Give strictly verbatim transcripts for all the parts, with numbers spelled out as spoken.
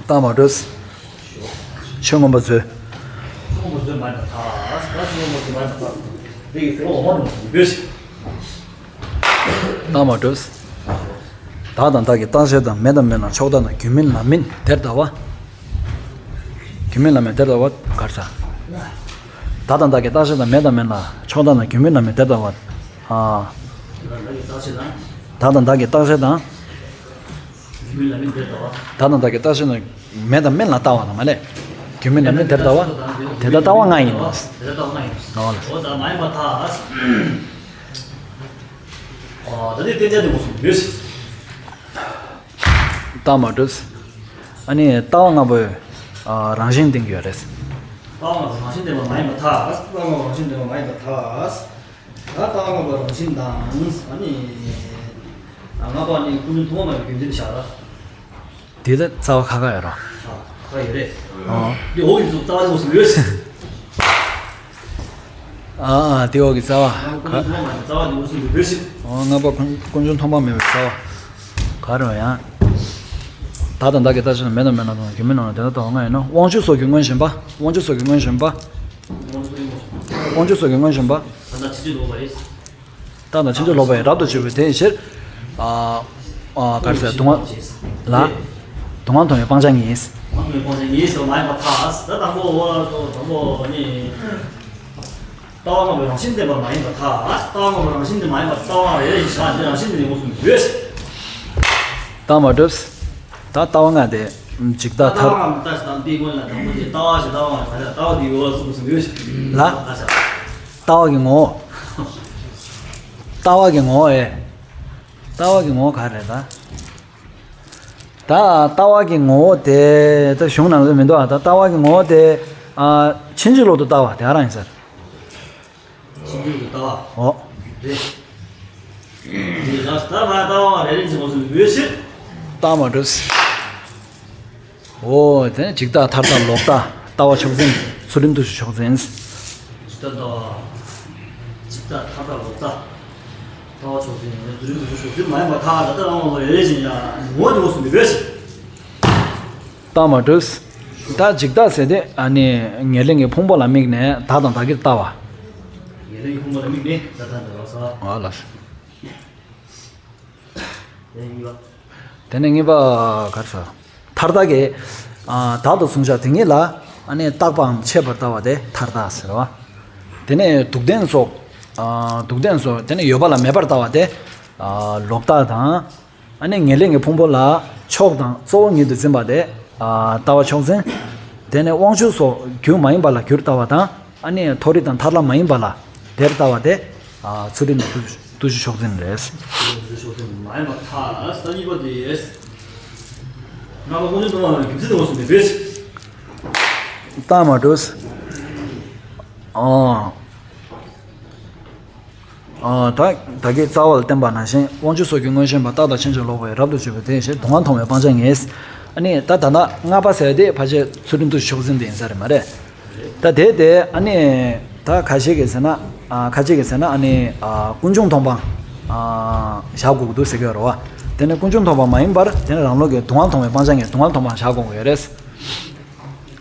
རྟགས་མ་གྲུབ། ཆོས་མངོན་པ་མཛོད། རྟགས་མ་གྲུབ། བདག་དང་བདག་གི་རྟག་ཆད་དང་མེད་དང་མིན་ལ་ཕྱོགས་མཐའ་དང་རྒྱུ་མིན་ལ་མིན་དེར་ལྟ་བ། རྒྱུ་མིན་ལ་མིན་དེར་ལྟ་བ་ག་རེ་ཟེར། བདག་དང་བདག་གི་རྟག་ཆད་དང་མེད་དང་མིན་ལ་ཕྱོགས་མཐའ་དང་རྒྱུ་མིན་ལ་མིན་དེར་ལྟ་བ། ཨ། བདག་དང་བདག་གི་རྟག་ཆད་དང་། བདག་དང་བདག་གི་རྟག་ཆད་དང་མེད་དང་མིན་ལ་ལྟ་བ་དང་མ་ལས། རྒྱུ་མིན་ལ་མིན་དེར་ལྟ་བ། དེ་ལྟ་ལྟ་བ་ལྔ་ཡིན་ནོ། དེ་ལྟ་ལྟ་བ་ལྔ་ཡིན་ནོ། འོ་ལགས། འོ་ད་མ་ཡིན་པ་ཐལ། ཨ་ད་དེ་བསྟན་བྱ་དེ་མོ་སོང་ཡོད། རྟགས་མ་གྲུབ། ཨ་ནི་ལྟ་བ་ལྔ་པོའི་ཨ་རང་བཞིན་བསྟན་གྱི་ཡོད་རེད། ལྟ་བ་ལྔ་པོ་རང་བཞིན་བསྟན་པ་མ་ཡིན་པ་ཐལ། ལྟ་བ་ལྔ་པོ་རང་བཞིན་བསྟན་པ་མ་ཡིན་པ་ཐལ། ད་ལྟ་བ་ལྔ་པོ་རང་བཞིན་དང་། ཨ་ནི་ལྔ་པ་ནི་ཀུན་འབྱུང་ཐོག་མ་མེད་པའི་རྒྱུ་མཚན་བཞག་ལ། དེ་ད་རྩ་བ་ཁ་ཁ་ཡོད་རོ། ཨ་ཁ་ཡོད་རེད། ཨོ། འདི་འོག་གི་ཚུགས་རྩ་བ་འདི་འོག་སུ་ཡོད། ཨ་ཨ་དེ་འོག་གི་རྩ་བ། ཀུན་འབྱུང་ཐོག་མ་མེད་པའི་རྩ་བ་འདི་འོག་སུ་ཡོད་ཟེར། ཨོ་ལྔ་པ་ཀུན་ཀུན་འབྱུང་ཐོག་མ་མེད་པའི་རྩ་བ། ག་རེ་ཡང་། བདག་དང་བདག་གི་རྟག་ཆད་དང་མེད་དང་མིན་ལ་དང་རྒྱུ་མིན་ལ་དེ་ལྟ་ལྟ་བ་ལྔ་ཡིན་ནོ། དབང་ཕྱུག་སོགས་ཀྱི་མངོན་ཞེན་པ། དབང་ཕྱུག་སོགས་ཀྱི་མངོན་ཞེན་པ། དབང་ཕྱུག་སོགས་ཀྱི་མངོན་ཞེན་པ། ད་ལྟ་ཕྱིན་ཅི་ལོག་པ་རེད། རྟགས་དང་ཕྱིན་ཅི་ལོག་པའི་རབ་ཏུ་ཕྱེ་བའི་དེའི་ཕྱིར། ཨ་ཨ་ག་རེ་ཟེར། སྡུག་བསྔལ་ལ། སྡུག་བསྔལ་མཐོང་བའི་སྤང་བྱ་ཉིད། སྡུག་བསྔལ་མཐོང་བའི་སྤང་བྱ་ཉིད་ཟེར་བ་མ་ཡིན་པར་ཐལ། ད་དང་པོ་འོ་ལ་སོ་དང་པོ་ནི། ལྟ་བ་ལྔ་པོའི་རང་བཞིན་བསྟན་པ་མ་ཡིན་པར་ཐལ། ལྟ་བ་ལྔ་པོའི་རང་བཞིན་དེ་མ་ཡིན་པར་ལྟ་བ་རེ་རེ་བཞིན་བཞག་འདི་རང་བཞིན་དེ་ནི་འོག་སུ་ཡོད། རྟགས་མ་གྲུབ། ད་ལྟ་བ་ལྔ་དེ་འཇིག་ལྟ་ལྟ་བ་མཐར། ལྔ་ལྟ་ཞིག་དང་དེའི་སྔོན་ལ་དང་པོ་དེ་ལྟ་བ་ཞིག་ལྟ་བ་ལྔ་ལྟ་བ་དེ་ཡོད་ལ་སོགས་པ་གསུངས་ཡོད། ལ། ལྟ་བ་གི་ངོ་བོ། ལྟ་བ་གི་ངོ་བོ་ཨེ། ལྟ་བ་གི་ངོ་བོ་ག་རེ་རེད་ད། ད་ལྟ་བ་གི་ངོ་བོ་དེ་ད་གཞུང་ནང་ལ་མི་འདུག་ཨ། ད་ལྟ་བ་གི་ངོ་བོ་དེ་ཨ་ཕྱིན་ཅི་ལོག་ཏུ་ལྟ་བ་དེ་ག་རང་ཡིན་ཟེར། ཕྱིན་ཅི་ལོག་ཏུ་ལྟ་བ། འོ། རེད། འདི་ལ་ལྟ་བ་ལྟ་བ་རེ་རེ་བཞིན་འོག་སུ་ཡོད་ཕྱིར། རྟགས་མ་གྲུབ། འོ་དེ་ནི་འཇིག་ལྟ་མཐར་ལྟ་ལོག་ལྟ་ལྟ་བ་མཆོག་འཛིན་ཚུལ་ཁྲིམས་བརྟུལ་ཞུགས་མཆོག་འཛིན། འཇིག་ལྟ་ལྟ་བ། འཇིག་ལྟ་མཐར་ལྟ་ལོག་ལྟ་ལྟ་བ་མཆོག་འཛིན་ཚུལ་ཁྲིམས་བརྟུལ་ཞུགས་མཆོག་འཛིན་མ་ཡིན་པར་ཐལ། ད་ལྟ་རང་དབང་ལ་རེ་རེ་བཞིན་ཡང་ངོ་བོ་འདི་འོག་སུ་མི་འབོད་ཅིང་། རྟགས་མ་གྲུབ། ད་འཇིག་ལྟ་ཟེར་དེ་ཨ་ནི་ཉེར་ལེན་གྱི་ཕུང་པོ་ལ་དམིགས་ནས་བདག་དང་བདག་གིར་ལྟ་བ། ཉེར་ལེན་གྱི་ཕུང་པོ་ལ་དམིགས་ནས་བདག་དང་བདག་གིར་ལྟ་བ། ཨ་ལགས། དེ་ནས་གཉིས་པ། དེ་ནས་གཉིས་པ་ག་རེ་ཟེར། མཐར་ལྟ་གི་ཨ་བདག་ཏུ་བཟུང་བྱ་དེ་ཉིད་ལ་ཨ་ནི་རྟག་པའམ་ཆད་པར་ལྟ་བ་དེ་མཐར་ལྟ་ཟེར་བ། དེ་ནས་སྡུག་བདེན་སོགས་ཨ་སྡུག་བདེན་སོགས་དེ་ནས་ཡོད་པ་ལ་མེད་པར་ལྟ་བ་དེ་ཨ་ལོག་ལྟ་དང་། ཨ་ནི་ཉེར་ལེན་གྱི་ཕུང་པོ་ལ་མཆོག་དང་གཙོ་བོ་ཉིད་དུ་འཛིན་པ་དེ་ཨ་ལྟ་བ་མཆོག་འཛིན། དེ་ནས་དབང་ཕྱུག་སོགས་རྒྱུ་མ་ཡིན་པ་ལ་རྒྱུར་ལྟ་བ་དང་། ཨ་ནི་མཐོ་རིས་དང་ཐར་ལམ་མ་ཡིན་པ་ལ་དེར་ལྟ་བ་དེ་ཨ་ཚུལ་ཁྲིམས་དང་བརྟུལ་ཞུགས་མཆོག་འཛིན་རེད། བརྟུལ་ཞུགས་མཆོག་འཛིན་མ་ཡིན་པར་ཐལ། ད་གཉིས་པ་དེ། ལྔ་པ་ཀུན་འབྱུང་ཐོག་མ་མེད་པའི་རྒྱུ་མཚན་དེ་འོག་སུ་མི་འབོད་ཅིང་། རྟགས་མ་གྲུབ། ཨོ། ཨ་ད་ད་གིན་རྩ་བ་ལ་བསྟན་པ་ནང་བཞིན་དབང་ཕྱུག་སོགས་ཀྱི་མངོན་ཞེན་པ་རྟག་དང་ཕྱིན་ཅི་ལོག་པའི་རབ་ཏུ་ཕྱེ་བའི་དེའི་ཕྱིར་སྡུག་བསྔལ་མཐོང་བའི་སྤང་བྱ་ཉིད། ཨ་ནི་ད་ད་ལྟ་ལྔ་པ་ཟེར་དེ་ཕལ་ཆེར་ཚུལ་ཁྲིམས་བརྟུལ་ཞུགས་མཆོག་འཛིན་དེ་ཡིན་ས་རེད་མ་རེད། ད་དེ་དེ་ཨ་ནི་ད་ཁ་ཤས་ཀྱིས་ཟེར་ན་ཨ་ཁ་ཤས་ཀྱིས་ཟེར་ན་ཨ་ནི་ཨ་ཀུན་འབྱུང་མཐོང་སྤང་ཨ་བཞག་དགོས་ཀྱི་འདུག་ཟེར་གྱི་ཡོད་རེད་བ། དེ་ནི་ཀུན་འབྱུང་མཐོང་སྤང་མ་ཡིན་པར་དེ་ནི་རང་ལུགས་ཀྱི་སྡུག་བསྔལ་མཐོང་བའི་སྤང་བྱ་ཉིད་སྡུག་བསྔལ་མཐོང་སྤང་བཞག་དགོས་ཀྱི་ཡོད་རེད།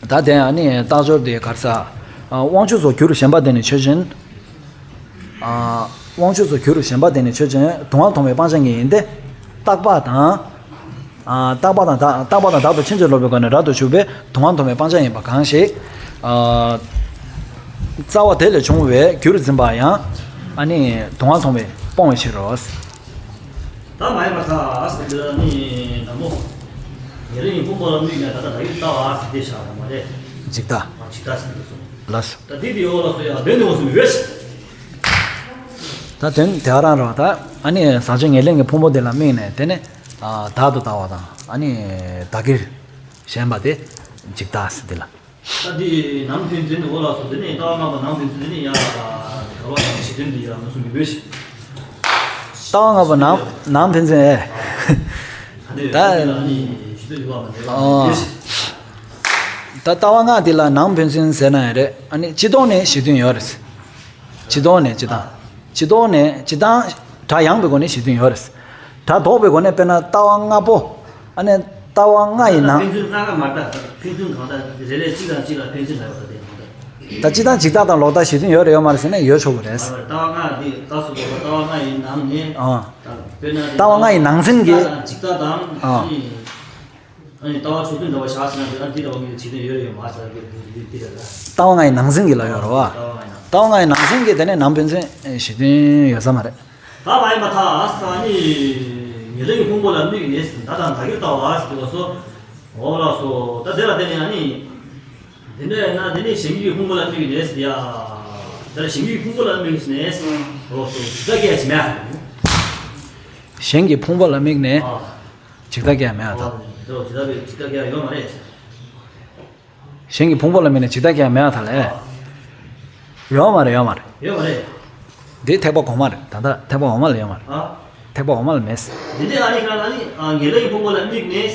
ད་དེ་ཨ་ནི་རྟགས་སྦྱོར་དེ་ག་རེ་ཟེར། ཨ་དབང་ཕྱུག་སོགས་རྒྱུར་ཞེན་པ་དེ་ནི་ཆོས་ཅན། ཨ་དབང་ཕྱུག་སོགས་རྒྱུར་ཞེན་པ་དེ་ནི་ཆོས་ཅན། སྡུག་བསྔལ་མཐོང་བའི་སྤང་བྱ་ཉིད་ཡིན་ཏེ། རྟག་པ་དང་། ཨ་རྟག་པ་དང་བདག་རྟག་པ་དང་བདག་ཏུ་ཕྱིན་ཅི་ལོག་པའི་སྒོ་ནས་རབ་ཏུ་ཞུགས་པའི་སྡུག་བསྔལ་མཐོང་བའི་སྤང་བྱ་ཡིན་པ་གང་ཞིག་ཨ་རྩ་བ་དེ་ལས་བྱུང་བའི་རྒྱུར་འཛིན་པ་ཡང་ཨ་ནི་སྡུག་བསྔལ་མཐོང་བས་སྤོང་བའི་ཕྱིར་རོ། ད་མ་ཡིན་པར་ཐལ་ཟེར་དུས་ནི་དང་པོ། ཉེར་ལེན་གྱི་ཕུང་པོ་ལ་དམིགས་ནས་ད་ལྟ་བདག་གིར་ལྟ་བ་ཟེར་དེ་བཞག་པ་མ་རེད། འཇིག་ལྟ། ཨ་འཇིག་ལྟ་ཟེར་དུས་སོ། ལགས་སོ། ད་དེ་དེའི་འོག་ལ་སོ་ཡང་དོན་དེ་འོག་སུ་མི་འབོད་ཅིང་། ད་དོན་དེ་ག་རང་རེད་བ། ད་ཨ་ནི་ཟག་བཅས་ཉེར་ལེན་གྱི་ཕུང་པོ་དེ་ལ་དམིགས་ནས་དེ་ནི་ཨ་བདག་ཏུ་ལྟ་བ་དང་ཨ་ནི་བདག་གིར་ཞེན་པ་དེ་འཇིག་ལྟ་ཟེར་དེ་ལ། ད་འདི་ནང་ཕན་ཚུན་འོ་ལགས་སོ། དེ་ནས་ལྟ་བ་ལྔ་པོ་ནང་ཕན་ཚུན་དེ་ནས་ཡ་ག་བ་དང་ཞི་དོན་འདི་ཡ་མུ་སུ་མི་འབོད་ཅིང་། ལྟ་བ་ལྔ་པོ་ནང་ནང་ཕན་ཚུན་ཨེ། ད་ཨ་ནི་ཞེ་དོན་ཡོད་པ་མ་རེད། ཨོ། ད་ལྟ་བ་ལྔ་འདི་ལ་ནང་ཕན་ཚུན་ཟེར་ན་ཡང་རེད། ཨ་ནི་སྤྱི་ལྡོག་ནས་ཞེ་དོན་ཡོད་རེད། སྤྱི་ལྡོག་ནས་སྤྱི་དང་། སྤྱི་ལྡོག་ནས་སྤྱི་དང་། སྒྲ་ཡངས་པའི་སྒོ་ནས་ཞེ་དོན་ཡོད་རེད། སྒྲ་དོག་པའི་སྒོ་ནས་དཔེར་ན་ལྟ་བ་ལྔ་པོ། ཨ་ནི་ལྟ་བ་ལྔ་ཡི་ནང་། ཕན་ཚུན་ལྔ་ལྔ་མ་འདྲ། ཕན་ཚུན་གང་ལྟར་རེ་རེ་གཅིག་དང་གཅིག་ལ་ཕན་ཚུན་འདྲ་བ་དང་དེ་མ་འདྲ། ད་སྤྱི་དང་འཇིག་ལྟ་དང་ལོག་ལྟ་ཞེ་དོན་ཡོད་རེད་ཡོད་མ་རེད་ཟེར་ན་ཡོད་ཆོག་གི་རེད། ལྟ་བ་ལྔ་འདི་རྟགས་སུ་བཀོད་པ་ལྟ་བ་ལྔ་ཡི་ནང་ནས། ཨ། དཔེར་ན་ལྟ་བ་ལྔ་ཡི་ནང་ཚན་གྱི། འཇིག་ལྟ་དང་། ཨ། ཨ་ནི་ལྟ་བ་ཕྱོགས་མཐུན་འདྲ་བ་བཞག་ཟེར་ན་འདི་ལ་འདི་འདྲ་བ་ངས་བྱེད་དོན་ཡོད་རེད་ཡོད་མ་རེད་ཟེར་གྱི་འདི་འདི་འདི་རེད་ལ། ལྟ་བ་ལྔ་ཡི་ནང་ཚན་གྱི་ལ་ཡོད་རེད་བ། ལྟ་བ་ལྔ་ཡི་ནང་། ལྟ་བ་ལྔ་ཡི་ནང་ཚན་གྱི་དེ་ནས་ནང་ཕན་ཚུན་ཞེ་དོན་ཡོད་ས་མ་རེད། ད་མ་ཡིན་པ་ཐ་ཨ་ས་ནི་ཉེར་ལེན་གྱི་ཕུང་པོ་ལ་དམིགས་ནས་ཟེར་ད་དང་ད་གིར་ལྟ་བ་ཟེར་དུས་སོ། འོ་ལགས་སོ། ད་དེ་ལ་བརྟེན་ནས་ཨ་ནི། དེ་འདྲ་ཡིན་ན་དེ་ནི་གཞན་གྱི་ཕུང་པོ་ལ་དམིགས་ནས་ཟེར་ཡ། ད་གཞན་གྱི་ཕུང་པོ་ལ་དམིགས་ནས་ཟེར། འོ་ལགས་སོ། ཇི་ལྟ་སྐད་ཅིག་མེད། གཞན་གྱི་ཕུང་པོ་ལ་དམིགས་ནས། ཨ། ཇི་ལྟ་སྐད་མེད་ད། ཨ་ནི་ད་ཇི་ལྟ་སྐད་ཇི་ལྟ་སྐད་ཡོད་མ་རེད། གཞན་གྱི་ཕུང་པོ་ལ་དམིགས་ནས་ཇི་ལྟ་སྐད་མེད་པ་དང་ལས། ཡོད་མ་རེད་ཡོད་མ་རེད། ཡོད་མ་རེད། འདི་ཐེག་པ་གོང་མ་རེད། ད་ལྟ་ཐེག་པ་འོག་མ་ལ་ཡོད་མ་རེད། ཨ། ཐེག་པ་འོག་མ་ལ་མེད། འདི་འདྲའི་ཨ་ནི་ཁ་ཨ་ནི་ཉེར་ལེན་གྱི་ཕུང་པོ་ལ་དམིགས་ནས།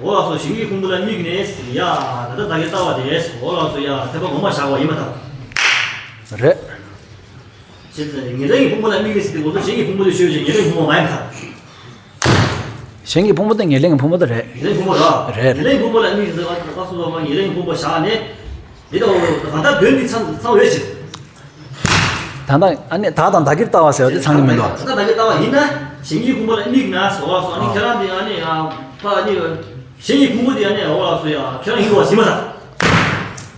འོ་ལགས་སོ། གཞན་གྱི་ཕུང་པོ་ལ་དམིགས་ནས་ཡ། ད་ལྟ་ད་གིར་ལྟ་བ་དེ། འོ་ལགས་སོ། ཡ་ཐེག་པ་གོང་མ་བཞག་པ་ཡིན་པ་དང་། རེད། ཉེར་ལེན་གྱི་ཕུང་པོ་ལ་དམིགས་ནས་ཟེར་དུས་འོ་ཚོ་གཞན་གྱི་ཕུང་པོ་དེ་ཆོས་ཅན་ཉེར་ལེན་གྱི་ཕུང་པོ་མ་ཡིན་པ་དང་། གཞན་གྱི་ཕུང་པོ་དེ་ཉེར་ལེན་གྱི་ཕུང་པོ་དེ་རེད། ཉེར་ལེན་ཕུང་པོ་ར། རེད། ཉེར་ལེན་ཕུང་པོ་ལ་དམིགས་ཟེར་བ་ལ་སོགས་པ་ཉེར་ལེན་ཕུང་པོ་བཞག་ནས། འདི་ལྟ་བུ་གང་ལྟར་དོན་འདི་ཚང་ཚང་བའི་ཕྱིར། ད་ལྟ་ཨ་ནི་ད་དང་ད་གིར་ལྟ་བ་ཟེར་བ་དེ་ཚང་གི་མི་འདུག་ད་ལྟ་ད་གིར་ལྟ་བ་ཡིན་ན་གཞན་གྱི་ཕུང་པོ་ལ་དམིགས་ན་ཟེར་བ་སོགས་ཨ་ནི་ཁྱེད་རང་འདི་ཨ་ནི་ཡང་ཕ་ཨ་ནི་གཞན་གྱི་ཕུང་པོ་འདི་ཨ་ནི་འོ་ལགས་སོ་ཡ་ཁྱེད་རང་ཡིན་པ་ཞིག་མ་ད།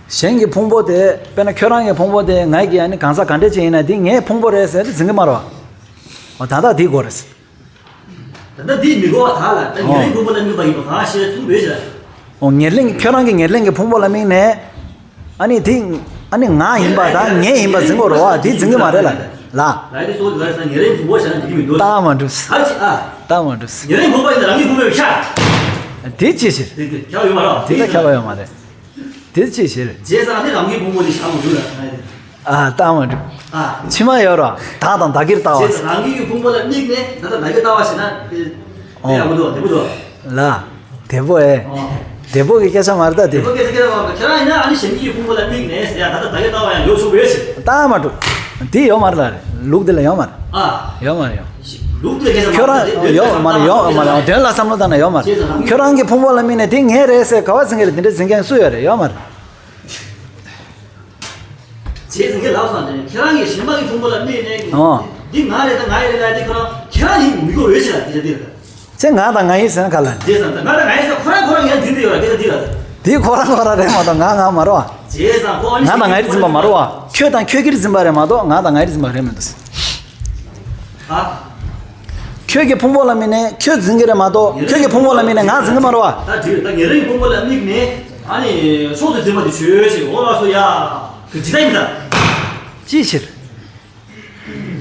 གཞན་གྱི་ཕུང་པོ་དེ་དཔེར་ན་ཁྱོད་རང་གི་ཕུང་པོ་དེ་ང་གི་ཨ་ནི་གང་ཟག་ག་འདྲ་ཅིག་ཡིན་ན་འདི་ངའི་ཕུང་པོ་རེད་ཟེར་ཏེ་འཛིན་གི་མ་རེད་བ། འོ་ད་ལྟ་འདི་དགོས་རེད། ད་ལྟ་འདི་མི་དགོས་པ་ད་ལ་ད་ཉེར་ལེན་ཕུང་པོ་ལ་དམིགས་པ་ཡིན་པ་གང་ཤེས་ཚུལ་བོད་ཀྱི་ལ། འོ་ཉེར་ལེན་ཁྱོད་རང་གི་ཉེར་ལེན་གྱི་ཕུང་པོ་ལ་དམིགས་ནས། ཨ་ནི་དེ་ཨ་ནི་ང་ཡིན་པ་དང་ངེད་ཡིན་པ་འཛིན་དགོས་རེད་བ། དེ་འཛིན་གི་མ་རེད་ལ། ལ། ལ་དེ་སོགས་ཀྱི་ལ་ས་ཉེར་ལེན་ཕུང་པོ་བྱས་ན་འགྲིག་གི་མི་འདུག་རྟགས་མ་གྲུབ། ག་ཅི་ཨ། རྟགས་མ་གྲུབ། ཉེར་ལེན་ཕུང་པོ་ཡིན་ན་རང་གི་ཕུང་པོའི་ཤ། དེ་ཅི་ཕྱིར། དེ་དེ་ཁྱབ་ཡོད་མ་རེད། དེ་ད་ཁྱབ་ཡོད་མ་རེད། དེ་ཅི་ཕྱིར། བྱས་ཙང་ནི་རང་གི་ཕུང་པོ་དེ་བཞག་མ་འདུག་ལ། ཨ་རྟགས་མ་གྲུབ། ཨ། ཕྱི་མ་ཡོད་རོ། ད་དང་ད་གིར་ལྟ་བ། བྱས་ཙང་རང་གི་ཕུང་པོ་ལ་དམིགས་ནས་ད་ལྟ་ད་གིར་ལྟ་བ་བྱས་ན་དེ་དེ་ཡག་པོ་འདུག་དེ་པོ་འདུག་ལ། དེ་པོ་ཨེ། ཨོ། དེ་པོ་གི་སྐད་ཆ་མ་རེད་ད་དེ། དེ་པོ་སྐད་ཆ་སྐད་ཆ་མ་རེད། ཁྱེད་རང་ཡིན་ན་ཨ་ནི་གཞན་གྱི་ཕུང་པོ་ལ་དམིགས་ནས་ཟེར་ཡ་ད་ལྟ་ད་གིར་ལྟ་བ་ཡང་ཡོད་ཆོག་པའི་ཕྱིར། རྟགས་མ་གྲུབ། དེ་ཡོད་མ་རེད་ལ། ལུགས་འདི་ལ་ཡོད་མ་རེད། ཨ། ཡོད་མ་རེད་ཡོད། ལུགས་འདི་ལ་སྐད་ཆ་མ་ཁྱོད་རང་རེད། དོན་ཡོད་མ་རེད་ཡོད་མ་རེད། དོན་ལ་བསམ་བློ་བཏང་ན་ཡོད་མ་རེད། ཁྱེད་རང་གི་ཕུང་པོ་ལ་དམིགས་ནས་དེ་ངའི་རེད་ཟེར་ག་བ་ཟིན་གི་རེད། དེ་འདྲ་ཟིན་མཁན་སུ་ཡོད་རེད། ཡོད་མ་རེད། བྱས་ཙང་ངས་ལབ་སོང་དེ་ནས་ཁྱེད་རང་གིས་གཞན་པ་གི་ཕུང་པོ་ལ་དམིགས་ནས། ཨོ། འདི་ང་རེད་ད་ང་ཡི་རེད་ལབ་དེ་ཁོ་རང་ཁྱེད་རང་ཡིན་མི་དགོས་འོས་ཤིག་ལ་དེ་འདྲ་དེ་རེད། ཚེ་ང་དང་ང་ཡིན་ཟེར་ན་ག་ལ། བྱས་ཙང་ད་ང་དང་ང་ཡིན་ཟེར་ཁོ་རང་ཁོ་རང་ཡང་འཛིན་དེ་ཡོད་ར་སྐད་ཆ་འདི་ལ། དེ་ཁོ་རང་ཁོ་རང་རེད་མ་གཏོགས་ང་ང་མ་རེད་བ། བྱས་ཙང་ཁོ་ཨ་ནི་ང་དང་ང་ཡིན་འཛིན་པ་མ་རེད་བ། ཁྱོད་དང་ཁྱོད་ཀྱིས་འཛིན་པ་རེད་མ་གཏོགས་ང་དང་ང་ཡིན་འཛིན་པ་རེད་མི་འདུག་ཨ། ཁྱོད་ཀྱི་ཕུང་པོ་ལ་དམིགས་ནས་ཁྱོད་འཛིན་གྱི་རེད་མ་གཏོགས་ཁྱོད་ཀྱི་ཕུང་པོ་ལ་དམིགས་ནས་ང་འཛིན་གྱི་མ་རེད་བ། ད་དྲིས་ད་ཉེ་རིང་ཕུང་པོ་ལ་དམིགས་ནས་ཨ་ནི་མཆོག་ཏུ་འཛིན་པ་དེ་ཆོས་ཅིག་འོ་ལགས་སོ་ཡ། དེ་ཇི་ལྟ་ཡིན་ད། ཅིའི་ཕྱིར།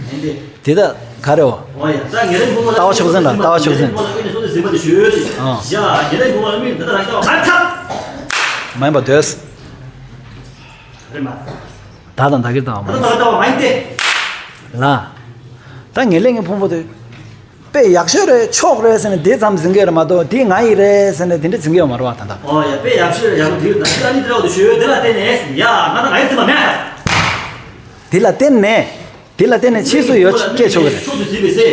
ཡིན་ཏེ། དེ་ད་ག་རེ་བ། འོ་ཡ་ད་ཉེ་རིང་ཕུང་པོ་ལ་ལྟ་བ་མཆོག་འཛིན་ལ་ལྟ་བ་མཆོག་འཛིན། ཉེ་རིང་ཕུང་པོ་ལ་དམིགས་ནས་མཆོག་ཏུ་འཛིན་པ་དེ་ཆོས་ཅིག་ཨ། ཡ་ཉེ་རིང་ཕུང་པོ་ལ་དམིགས་ནས་ད་ལྟ་རང་ལྟ་བ་མ་ཐག་མ་ཡིན་པ་འདོད། རེད་མ། ད་དང་ད་གིར་ལྟ་བ་མ་ད་ལྟ་ད་ལྟ་བ་མ་ཡིན་ཏེ། ལ། ད་ངེས་ལེགས་ཀྱི་ཕུང་པོ་དེ། དཔེ་ཡག་ཤོས་རེད་མཆོག་རེད་ཟེར་ནས་དེ་ཙམ་འཛིན་གྱི་རེད་མ་གཏོགས་དེ་ང་ཡི་རེད་ཟེར་ནས་དེ་འདྲ་འཛིན་གྱི་ཡོད་མ་རེད་བ་ད་ལྟ། ཨོ་ཡ་དཔེ་ཡག་ཤོས་རེད་ཡག་པོ་དེ་ད་ལྟ་ནི་དེ་རེད་བ་དེ་ཞོལ་དེ་ལ་བརྟེན་ནས་ཡ་ང་ད་ང་ཡི་འཛིན་པ་མེད། དེ་ལ་བརྟེན་ནས། དེ་ལ་བརྟེན་ནས་ཕྱིས་སུ་ཡོད་སྐད་ཆོག་གི་རེད། མཆོག་ཏུ་འཛིན་པའི་སེ།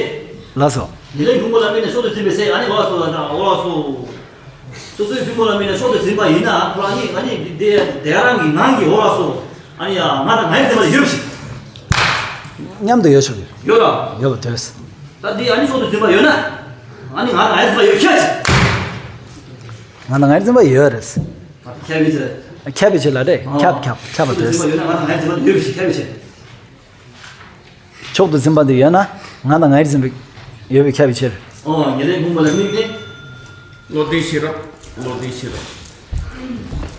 ལགས་སོ། ཉེ་ལེགས་ཕུང་པོ་ལ་དམིགས་ནས་མཆོག་ཏུ་འཛིན་པའི་སེ་ཨ་ནི་ལགས་སོ་ལགས་སོ། སོ་སོའི་ཕུང་པོ་ལ་དམིགས་ནས་མཆོག་ཏུ་འཛིན་པ་ཡིན་ན་ཁོ་རང་ཉིད་ཨ་ནི་དེ་དེ་རང་གི་ངང་གིས་འོ་ལགས་སོ། ཨ་ནི་ཡ་ང་དང་ང་ཡི་འཛིན་པ་ལ་ཡོད་ཞིག་མཉམ་དུ་ཡོད་ཞིག་ཡོད་ར། ཡོད་པ་དོས། ད་འདི་ཨ་ནི་མཆོག་ཏུ་འཛིན་པ་ཡོད་ན། ཨ་ནི་ང་དང་ང་ཡི་འཛིན་པ་ཡོད་ཁྱད་ཅིག་ང་དང་ང་ཡི་འཛིན་པ་ཡོད་རེད། ད་ཁྱད་པའི་ཕྱིར། ཁྱད་པའི་ཕྱིར་ལ་རེད། ཨོ། ཁྱབ་ཁྱབ་ཁྱབ་པ་མཆོག་ཏུ་འཛིན་པ་ཡོད་ན་ང་དང་ང་ཡི་འཛིན་པ་ཡོད་ཞིག་ཁྱད་པའི་ཕྱིར། མཆོག་ཏུ་འཛིན་པ་འདི་ཡོད་ན་ང་དང་ང་ཡི་འཛིན་པ་ཡོད་པའི་ཁྱད་པའི་ཕྱིར། ཨོ་ཉེ་ལེགས་ཕུང་པོ་ལ་དམིགས་ནས། བློ་ལྡན་ཤེས་རབ་བློ་ལྡན་ཤེས་རབ།